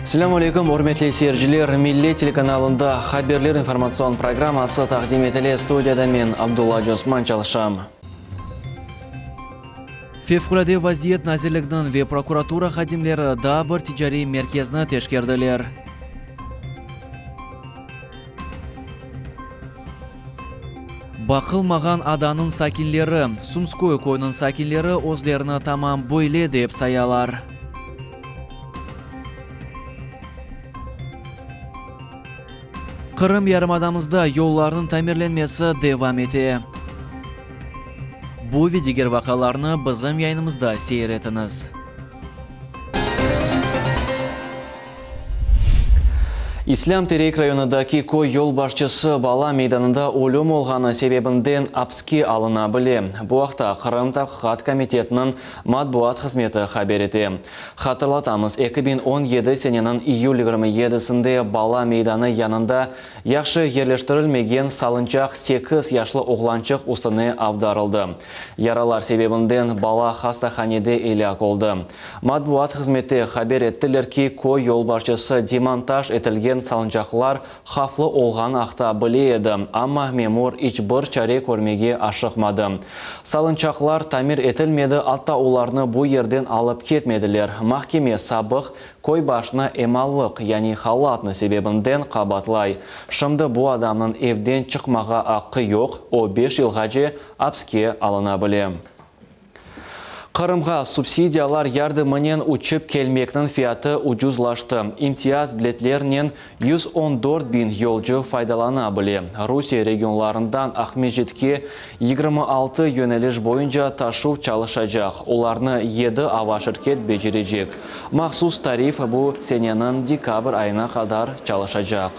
Selâm aleyküm, ürmetli seyirciler! Millet telekanalında Haberler informatsion programması taqdim etile. Studiyada men, Abdulla Acıosman, çalışam. Fevqulâde vaziyet nazirliginiñ ve prokuratura hadimleri daa bir ticariy merkezni teşkerdiler. Baqılmağan adanıñ sakinleri, Sumskoye köyüniñ sakinleri özlerini tamam böyle dep sayalar. Qırım yarımadamızda yollarnıñ tamirlenmesi devam ete. Bu ve diger vaqialarnı bizim yayınımızda seyir etiñiz. İslâm Terek rayonındaki köy yolbaşçısı bala meydanında ölüm olğanı sebebinden apske alına bile. Bu aqta Qırım Taqiqat komitetiniñ matbuat hızmeti haber ete. Hatırlatamız, 2017 seneniñ iyül 27-sinde bala meydanı yanında Yahşı yerleştirilmegen salınçaq sekiz yaşlı oğlançıq üstüne avdarıldı. Yaralar sebebinden bala hastahanede elâk oldı. Matbuat hızmette haber ettiler ki, köy yolbaşçısı demontaj etilgen salınçaqlar havflı olğanı aqta bile edi, amma memur iç bir çare körmege aşıqmadı. Salınçaqlar tamir etilmedi, atta olarnı bu yerden alıp ketmediler, mahkeme sabıq Köy başını emallıq, yani halatnı sebebinden qabatlay. Şimdi bu adamnıñ evden çıqmağa aqqı yoq, o beş yılğace apske alına bile. Qırımğa subsidiyalar yardımınen uçıp kelmekniñ fiyatı ucuzlaştı. İmtiyaz biletlernen 114 biñ yolcu faydalana bile. Rusiye regionlarından Aqmescitke 26 yöneliş boyunca taşuv çalışacaq, olarnı yedi ava şirket becerecek. Mahsus tarif bu seneniñ dekabr ayına qadar çalışacaq.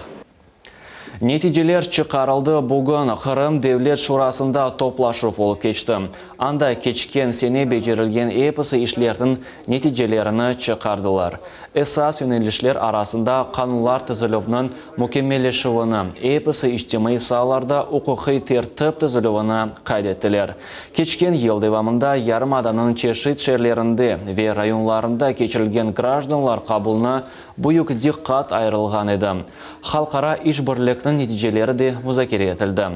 Neticeler çıqarıldı Bugün Qırım Devlet Şurasında toplaşuv olıp keçti. Anda keçken sene becerilgen episi işlerniñ neticelerini çıqardılar. Esas yönelişler arasında qanunlar tizilüvniñ mükemmelleşüvini, episi içtimaiy saalarda uquqiy tertip tizilüvini qayd ettiler. Keçken yıl devamında yarımadanıñ çeşit şeerlerinde ve rayonlarında keçirilgen grajdanlar qabulına büyük diqqat ayırılğan edi. Halqara işbirlikniñ neticeleri de muzakere etildi.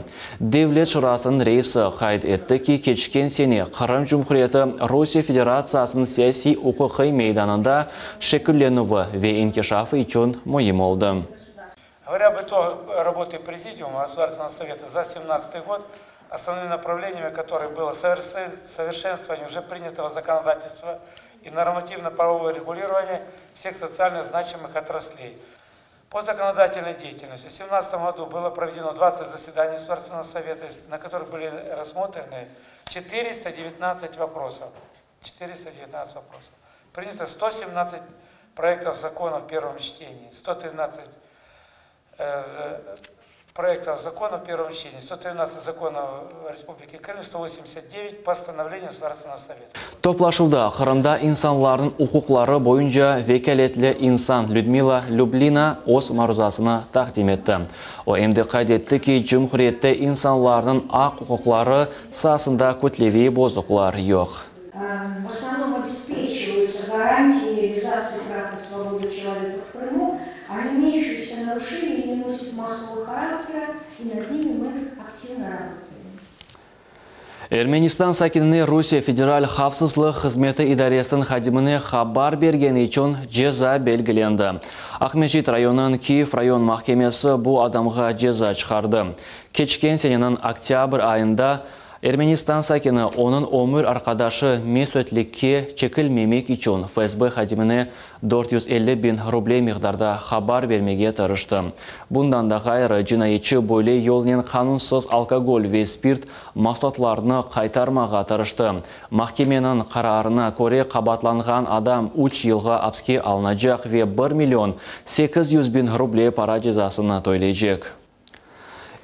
Devlet Şurasınıñ reisi qayd etti ki, keçken sene Qırım Cumhuriyeti Rusiye Federatsiyasınıñ siyasiy-uquqiy meydanında şekillenüvi ve inkişafı içün müim oldı. Говоря об итогах работы Президиума Государственного Совета за семнадцатый год, основными направлениями которых было совершенствование уже принятого законодательства и нормативно-правовое регулирование всех социально значимых отраслей. По законодательной деятельности в семнадцатом году было проведено 20 заседаний Государственного Совета, на которых были рассмотрены 419 вопросов. 419 вопросов. Принято 117 проектов закона в первом чтении, 113 проектов закона в первом чтении, 113 законов Республики Крым, 189 постановлений Государственного Совета. Toplaşuvda Qırımda insanlarnıñ uquqları boyunca vekâletli insan Lüdmila Lüblina öz maruzasını taqdim etti. O em de qayd etti ki, cumhuriyette insanlarnıñ aq-uquqları saasında kütleviy bozuqlar yoq. V osnovnom obespeçivаются garantии realizatsii prav i svobody çeloveka v Krımu, a imeющиеся naruşeniya ne nosit massovого haraktera i nad nimi mı aktivno rabotaem. Ermenistan sakinine Rusiye Federal havfsızlıq hızmeti idaresiniñ hadimine habar bergeni içün ceza belgilendi. Aqmescit rayonınıñ Kiyev rayon mahkemesi bu adamğa ceza çıqardı. Keçken seneniñ oktâbr ayında Ermenistan sakini onıñ ömür arqadaşı mesüetlikke çekilmemek içün FSB hadimine 450 biñ ruble miqdarda habar bermege tırıştı. Bundan da ğayrı, cinayetçi böyle yolnen qanunsız alkogol ve spirt mahsulatlarını qaytarmağa tırıştı. Mahkemeniñ qararına köre, qabaatlanğan adam üç yılğa apske alınacaq ve bir million 800 biñ ruble para cezasını töyleycek.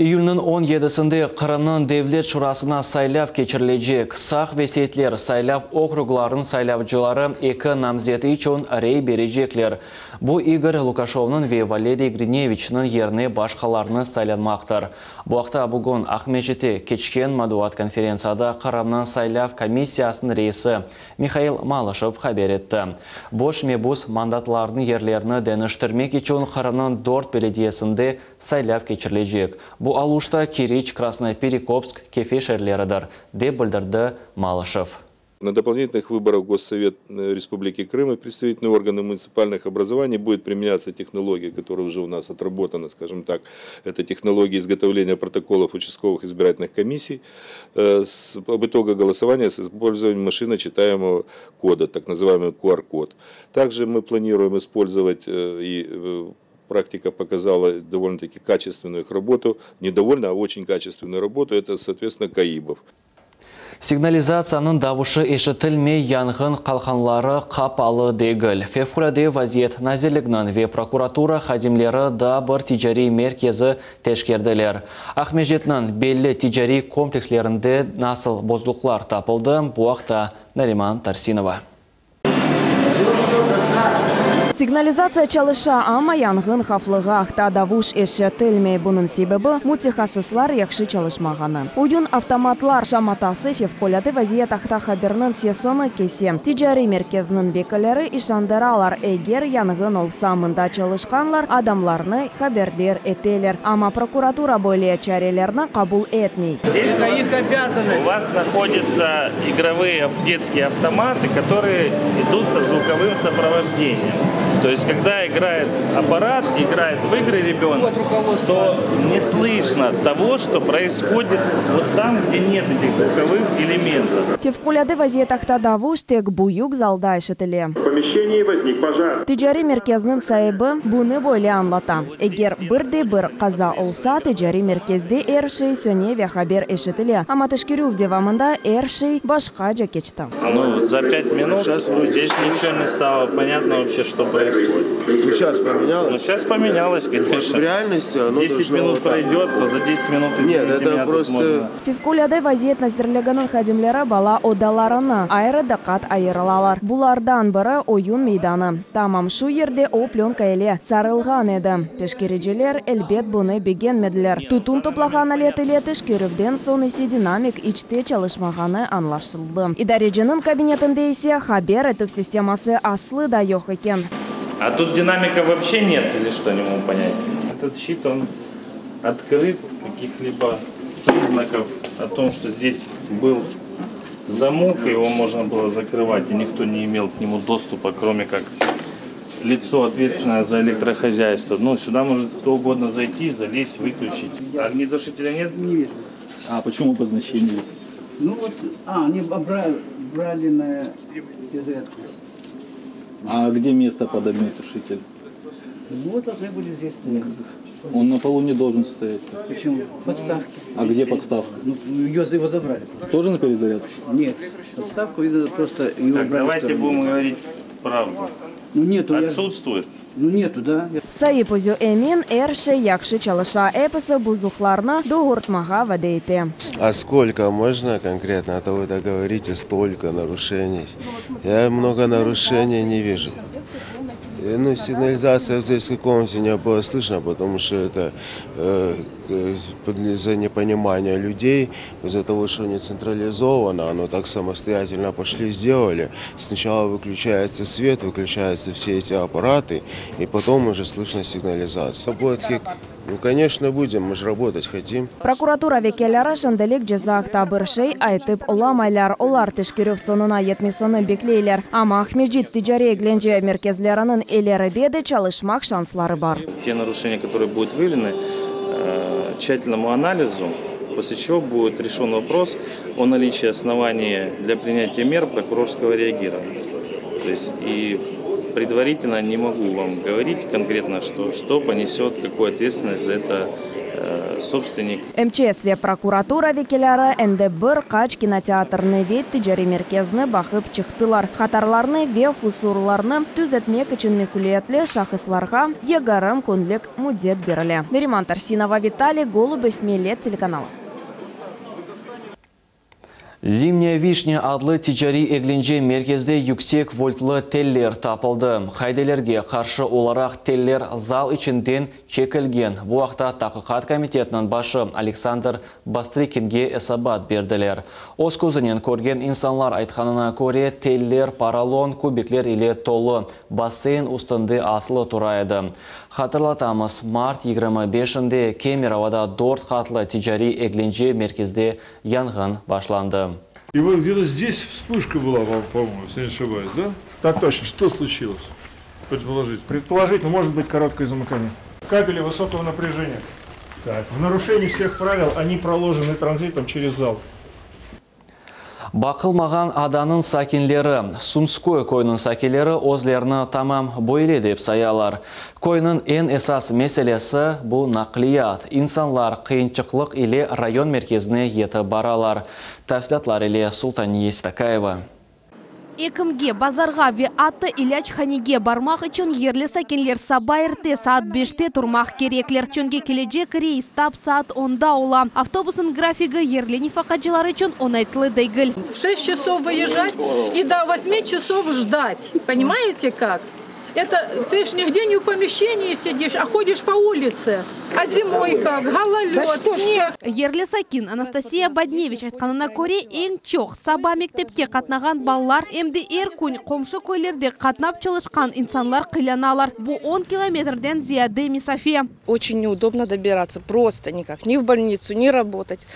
İyülniñ on yedisinde Qırımnıñ Devlet Şurasına saylav keçirilecek. Saq ve Seyitler saylav okruglarınıñ saylavcıları eki namzeti içün rey berecekler. Bu İgor Lukaşevniñ ve Valeriy Grineviçniñ yerine başqalarını saylanmaqtır. Bu aqta bugün Aqmescitte keçken matbuat konferentsiyada Qırımnıñ saylav komissiyasınıñ reisi Mihail Malışev haber etti. Boş mebus mandatlarınıñ yerlerini deñiştirmek içün Qırımnıñ dört belediyesinde saylav keçirilecek. Bu Aluşta, Keriç, Krasnoperekopsk, Kefe şeerleridir, dep bildirdi Malışev. На дополнительных выборах в Госсовет Республики Крым и представительные органы муниципальных образований будет применяться технология, которая уже у нас отработана, скажем так. Это технология изготовления протоколов участковых избирательных комиссий об итогах голосования с использованием машиночитаемого кода, так называемый QR-код. Также мы планируем использовать и практика показала довольно-таки качественную их работу, не довольно, а очень качественную работу, это, соответственно, КАИБов. Signalizatsiyanıñ davuşı eşitilmey, yanğın qalqanları qapalı degil. Fevqulâde vaziyet nazirliginiñ ve prokuratura hadimleri daa bir ticariy merkezi teşkerdiler. Aqmescitniñ belli ticariy komplekslerinde nasıl bozuqlar tapıldı, bu aqta Nariman Tarsinova. Signalizatsiya çalışa, amma yanğın havflığı aqta davuş eşitilmey. Bunıñ sebebi mütehassıslar yahşı çalışmağanı. Oyun avtomatlar şamatası fevqulâde vaziyet aqta haberniñ sesini kese. Ticariy merkezniñ vekilleri işandıralar, eger yanğın olsa, mında çalışqanlar adamlarnı haberdar eteler. Amma prokuratura böyle çarelerni qabul etmey. Здесь Это их обязанность. у вас находятся игровые детские автоматы, которые идут со звуковым сопровождением. То есть, когда играет аппарат, играет в игры ребенок, то не слышно того, что происходит вот там, где нет этих звуковых элементов. Fevqulâde vaziyet aqta davuş tek büyük zalda eşitile. В помещении возник пожар. Ticariy merkezniñ saibi bunı böyle añlata. Eger bir de bir qaza olsa, ticariy merkezde er şey söne ve haber eşitile. Amma teşkerüv devamında er şey başqaca keçti. Ну, за 5 минут здесь ничего не стало понятно вообще, что происходит. Ну, сейчас поменялось. Ну, сейчас поменялось, конечно. В реальности оно 10 должно минут вот так. пройдет, то за 10 минут, извините Нет, это меня, тут просто- можно Fevqulâde vaziyet nazirliginiñ hadimleri bala odalarına ayrı diqqat ayıralar. Bulardan biri oyun meydanı. Tamam şu yerde o plenka ile sarılğan edi. Teşkericiler elbet bunı begenmediler. Tütün toplağan alet ile teşkerüvden soñ ise dinamik içte çalışmağanı añlaşıldı. İdareciniñ kabinetinde ise haber etüv sisteması aslı da yoq eken. А тут динамика вообще нет или что, не могу понять. Этот щит, он открыт, каких-либо признаков о том, что здесь был замок, и его можно было закрывать, и никто не имел к нему доступа, кроме как лицо, ответственное за электрохозяйство. Ну, сюда может кто угодно зайти, залезть, выключить. А огнетушителя нет? Не вижу. А почему обозначение? Ну вот, они брали, брали на перезарядку. А где место под огнетушитель? Ну вот должны были здесь стоять. Он на полу не должен стоять. Почему? Подставки. А где подставка? Ну, ее, его забрали. Тоже на перезарядку? Нет, подставку видно, просто его Так, брали. давайте в сторону. будем говорить правду. Ну нету, я- Отсутствует. ну нету, да. Saip özü emin er şey yahşı çalışa episi bozuqlarnı doğurtmağa vade ete. А сколько можно конкретно? А то вы так говорите, столько нарушений. Я много нарушений не вижу. Ну, сигнализация в детской комнате не было слышно, потому что это из-за непонимания людей, из-за того, что не централизовано, оно так самостоятельно пошли сделали. Сначала выключается свет, выключаются все эти аппараты, и потом уже слышно сигнализацию. Работки, ну, конечно, будем, мы же работать хотим. Prokuratura vekilleri şimdilik ceza aqta bir şey aytıp olamaylar. Olar teşkerüv soñuna yetmesini bekleyler. Amma Aqmescit ticariy eglence merkezleriniñ ileride de çalışmaq şansları bar. Те нарушения, которые будут выявлены, тщательному анализу, после чего будет решен вопрос о наличии оснований для принятия мер прокурорского реагирования. То есть и предварительно не могу вам говорить конкретно, что понесет, какую ответственность за это. Собственник. MÇS ve prokuratura vekilleri endi bir qaç kinoteatrni ve ticariy merkezni baqıp çıqtılar. Hatalarnı ve qusurlarnı tüzetmek içün mesüliyetli şahıslarğa 20 künlik müddet berile. Neriman Tarsinova, Vitaliy Golubev, Millet telekanalı. Zimняя вишня adlı ticariy eglence merkezde yüksek voltlı teller tapıldı. Qaidelerge qarşı olaraq teller zal içinden çekilgen. Bu aqta Taqiqat komitetiniñ başı Aleksandr Bastrıkinge esabat berdiler. Öz közünen körgen insanlar aytqanına köre, teller porolon kubikler ile tolu basseyn üstünde asılı tura edi. Hatırlatamız, mart 25-nde Kemerovoda dört qatlı ticariy eglence merkezde yanğın başlandı. И вот где-то здесь вспышка была, по-моему, если не ошибаюсь, да? Так точно. Что случилось? Предположительно. Предположительно, может быть короткое замыкание. Кабели высокого напряжения. Так. В нарушении всех правил они проложены транзитом через зал. Baqılmağan adanıñ sakinleri, Sumskoye köyüniñ sakinleri özlerini tamam böyle dep sayalar. Köyniñ eñ esas meselesi bu naqliyat. İnsanlar qıyınçıqlıq ile rayon merkezine yetip baralar. Tafsilâtlar ile Sultaniye Stakayeva. Ekimge, bazarğa ve atta ilâchanege barmaq içün yerli sakinler saba erte saat 5-te turmaq kerekler. Çünki kelecek reys tap saat 10-da ola. Avtobusnıñ grafigi yerli nefaqacılar içün oñaytlı degil. 6 часов выезжать и до 8 часов ждать. Понимаете как? Это ты ж нигде не в помещении сидишь, а ходишь по улице. А зимой как? Гололед, снег. Yerli sakin Анастасия Бадневич aytqanına köre eñ çoq saba mektepke qatnağan balalar em de er kün qomşu köylerde qatnap çalışqan insanlar qıynalalar. Bu 10 kilometrden ziyade mesafe. Очень неудобно добираться, просто никак. Ни в больницу, ни работать.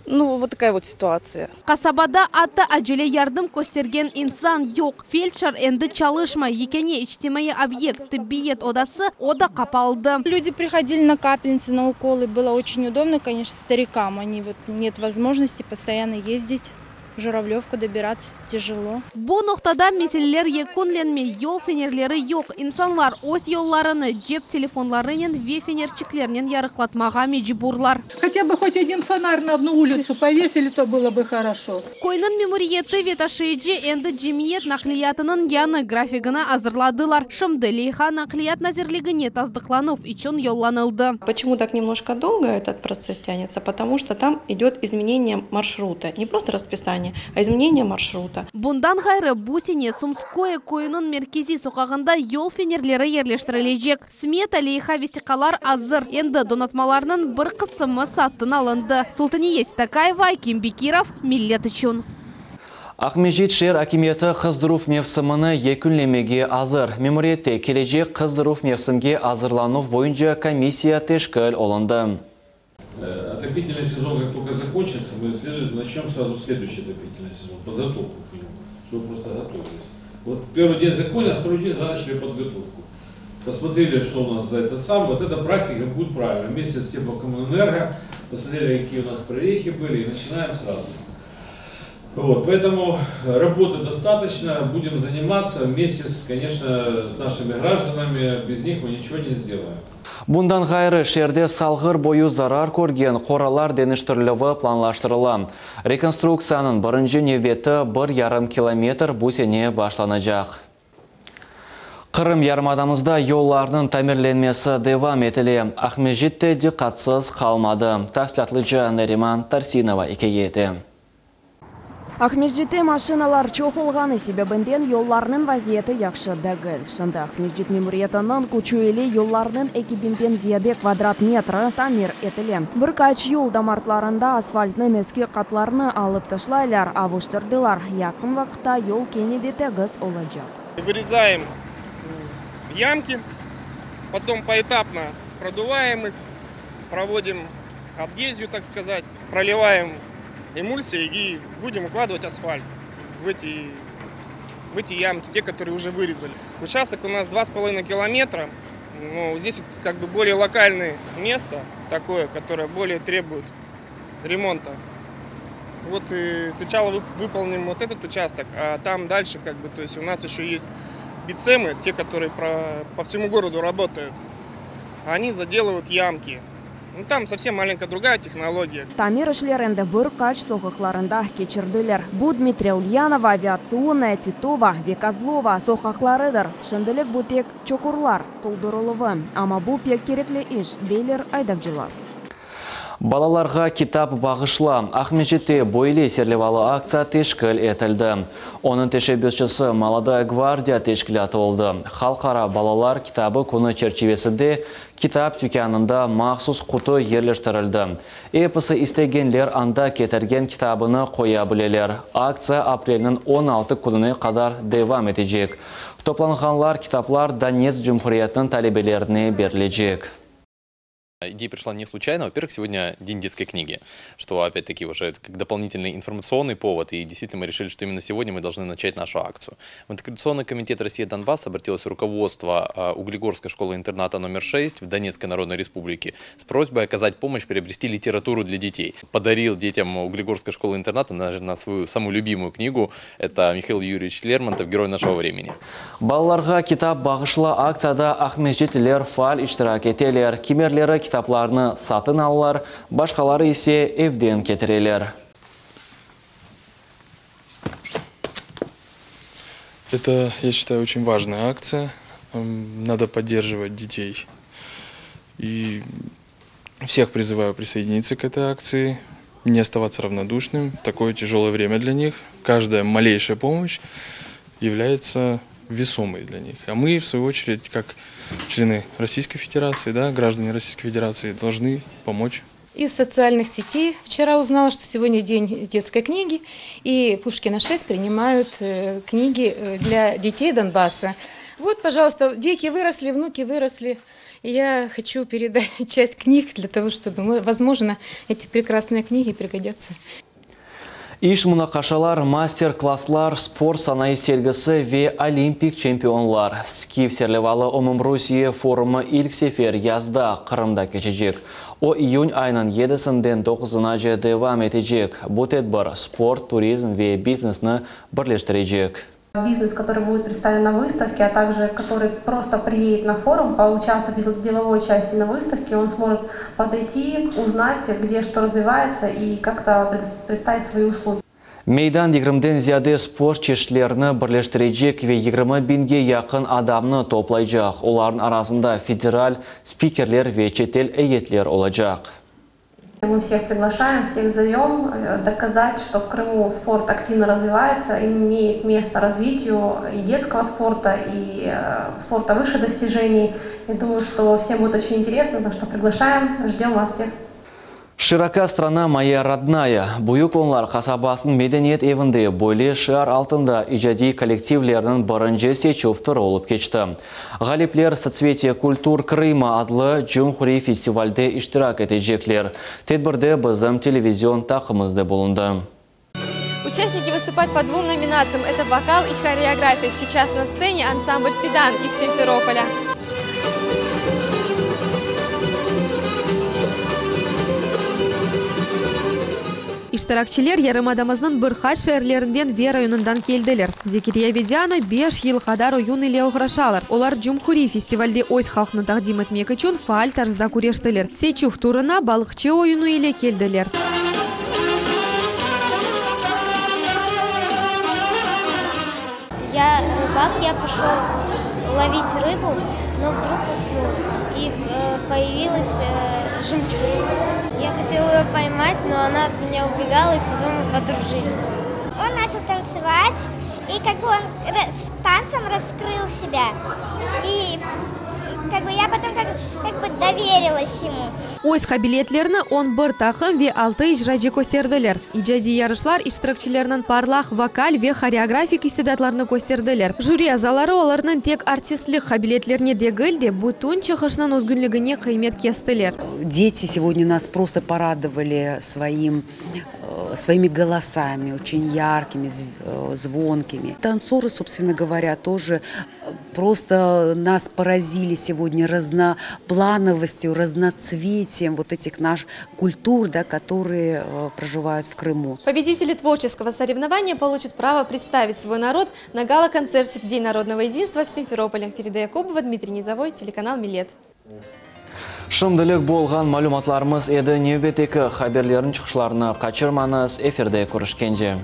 Ну, вот такая вот ситуация. Qasabada atta acele yardım köstergen insan yoq. Feldşer endi çalışmay. Yekâne içtimaiy obyekt tibbiyet odası o da qapaldı. Люди приходили на капельницы, на уколы. Было очень удобно, конечно, старикам. Они вот нет возможности постоянно ездить. В Журавлевку добираться тяжело. Bu noqtada meseleler yekünlenmey, yol fenerleri yoq. İnsanlar öz yollarını cep telefonlarınen ve fenerçiklernen yarıqlatmağa mecburlar. Хотя бы хоть один фонарь на одну улицу повесили, то было бы хорошо. Köyniñ memuriyeti ve taşıyıcı endi cemiyet naqliyatınıñ yañı grafigini azırladılar. Şimdi leyha naqliyat nazirligine tasdıqlanuv içün yollanıldı. Почему так немножко долго этот процесс тянется? Потому что там идет изменение маршрута. Не просто расписание, а изменение маршрута. Bundan ğayrı bu sene Sumskoye köyüniñ merkeziy soqağında yol fenerleri yerleştirilecek. Smeta leyha vesiqalar azır. Endi donatmalarnıñ bir qısmı satın alındı. Sultaniye Stakayeva, Akim Bekirov, Millet içün. Aqmescit şeer akimiyeti qızdıruv mevsimini yekünlemege azır. Memuriyette kelecek qızdıruv mevsimge azırlanuv boyunca komissiya teşkil olundı. Отопительный сезон как только закончится, мы начнем сразу следующий отопительный сезон, подготовку к нему, чтобы просто готовились. Вот первый день закончили, а второй день начали подготовку. Посмотрели, что у нас за это самое. Вот эта практика будет правильно. Вместе с Теплокоммунэнерго посмотрели, какие у нас прорехи были, и начинаем сразу. Вот, поэтому работы достаточно, будем заниматься вместе с, конечно, с нашими гражданами, без них мы ничего не сделаем. Bundan ğayrı şeerde Salğır boyu zarar körgen qoralar deñiştirilüvi planlaştırıla. Rekonstruktsiyanıñ birinci nevbeti 1,5 kilometr bu sene başlanacaq. Qırım yarımadamızda yollarnıñ tamirlenmesi devam etile. Aqmescit de diqqatsız qalmadı. Tafsilâtlıca Neriman Tarsinova ikâye ete. Aqmescitte maşinalar çoq olğanı sebebinden yollarnıñ vaziyeti yahşı degil. Şimdi Aqmescit memuriyetiniñ küçü ile yollarnıñ 2000-den ziyade kvadrat metri tamir etile. Bir qaç yol damarlarında asfaltnıñ eski qatlarını alıp taşlaylar, avuştırdılar. Yaqın vaqıtta yol kene de tegiz olacaq. Вырезаем ямки, потом поэтапно продуваем их, проводим адгезию, так сказать, проливаем эмульсией и будем укладывать асфальт в эти ямки, те, которые уже вырезали. Участок у нас 2,5 километра, но здесь вот как бы более локальное место такое, которое более требует ремонта. Вот и сначала выполним вот этот участок, а там дальше как бы, то есть у нас еще есть БИЦЭМы, те, которые по всему городу работают, они заделывают ямки. Ну, там совсем маленькая другая технология. Tamir işler endi bir qaç soqaqlarında keçirdiler. Bu Dmitriya Ulyanova, Aviatsionnaya, Titova ve Kozlova soqaqlarıdır. Şimdilik bu tek çuqurlar toldurıluvı, amma bu pek kerekli iş, deyler aydavcılar. Balalarğa kitap bağışla! Aqmescitte böyle serlevalı aktsiya teşkil etildi. Onıñ teşebbüsçisi Molodaya gvardiya teşkilâtı oldı. Halqara balalar kitabı künü çerçivesinde kitap tükânında mahsus qutu yerleştirildi. Episi istegenler anda ketirgen kitabını qoya bileler. Aktsiya aprelniñ 16 kününe qadar devam etecek. Toplanğanlar kitaplar Donetsk Cumhuriyetiniñ talebelerine berilecek. Идея пришла не случайно. Во-первых, сегодня день детской книги, что опять-таки уже как дополнительный информационный повод. И действительно мы решили, что именно сегодня мы должны начать нашу акцию. В Интеграционный комитет Россия-Донбасс обратилось руководство Углегорской школы-интерната номер 6 в Донецкой Народной Республике с просьбой оказать помощь приобрести литературу для детей. Подарил детям Углегорской школы-интерната на, на свою самую любимую книгу. Это Михаил Юрьевич Лермонтов «Герой нашего времени». Balalarğa kitap bağışla aktsiyada aqmescitliler faal iştirak eteler. Kimerleri kitaplarnı satın alalar, başqaları ise evden ketireler. Это, я считаю, очень важная акция. Надо поддерживать детей. И всех призываю присоединиться к этой акции, не оставаться равнодушным. Такое тяжелое время для них. Каждая малейшая помощь является весомой для них. А мы, в свою очередь, как члены Российской Федерации, да, граждане Российской Федерации, должны помочь. Из социальных сетей вчера узнала, что сегодня день детской книги, и Пушкина 6 принимают э, книги э, для детей Донбасса. Вот, пожалуйста, дети выросли, внуки выросли. И я хочу передать часть книг для того, чтобы, возможно, эти прекрасные книги пригодятся. İş munaqaşalar, master-klasslar, sport sanayı sergisi ve olimpik çempionlar. Skif serlevalı Umumrusiye forumı ilk sefer yazda Qırımda keçecek. O, iyün ayınıñ yedisinden doquzınace devam etecek. Bu tedbir sport, turizm ve biznesni birleştirecek. Бизнес, который будет представлен на выставке, а также который просто приедет на форум, поучаствовать в деловой части на выставке, он сможет подойти, узнать, где что развивается и как-то представить свои услуги. Meydan yigirmiden ziyade sport çeşitlerini birleştirecek ve 20 biñge yaqın adamnı toplaycaq. Olarnıñ arasında federal spikerler ve çetel eyyetler olacaq. Мы всех приглашаем, всех зовем э, доказать, что в Крыму спорт активно развивается, имеет место развитию и детского спорта, и э, спорта выше достижений. Я думаю, что всем будет очень интересно, так что приглашаем, ждем вас всех. Широка страна моя родная. Büyük Onlar qasabasınıñ medeniyet evinde böyle şiar altında icadiy kollektivlerniñ birinci seçüv turı olıp keçti. Ğalipler Соцветие культур Крыма adlı cumhuriy festivalde iştirak etecekler. Tedbirde bizim televizion taqımımız da bulundı. Участники выступают по двум номинациям. Это вокал и хореография. Сейчас на сцене ансамбль «Фидан» из Симферополя. İştirakçiler yarımadamıznıñ bir qaç şeerlerinden ve rayonından keldiler. Zekeriya ve Diana beş yıl qadar oyun ile oğraşalar. Olar cumhuriy festivalde öz halqını taqdim etmek içün faal tarzda küreştiler. Seçüv turına balıqçı oyunı ile keldiler. Я рыбак, я пошел ловить рыбу, но вдруг уснул. И э, появилась э, жемчужина. Я хотела ее поймать, но она от меня убегала, и потом мы подружились. Он начал танцевать, и как бы он с танцем раскрыл себя. И как бы я потом как, как бы доверилась ему. Öz qabiliyetlerini on bir taqım ve altı icracı kösterdiler. İcadiy yarışlar iştirakçilerniñ parlaq vokal ve horeografik istidatlarını kösterdiler. Jüri azaları olarnıñ tek artistlik qabiliyetlerine degil de, bütün çıqışnıñ özgünligine qıymet kestiler. Дети сегодня нас просто порадовали своим, э, своими голосами, очень яркими, э, звонкими. Танцоры, собственно говоря, тоже просто нас поразили сегодня разноплановостью, разноцветием вот этих наших культур, да, которые э, проживают в Крыму. Победители творческого соревнования получат право представить свой народ на гала-концерте в День народного единства в Симферополе. Ферида Якубова, Дмитрий Низовой, телеканал «Милет». Şimdilik bu olğan malümatlarımız edi. Nevbetteki haberlerniñ çıqışlarını qaçırmañız. Efirde körüşkence.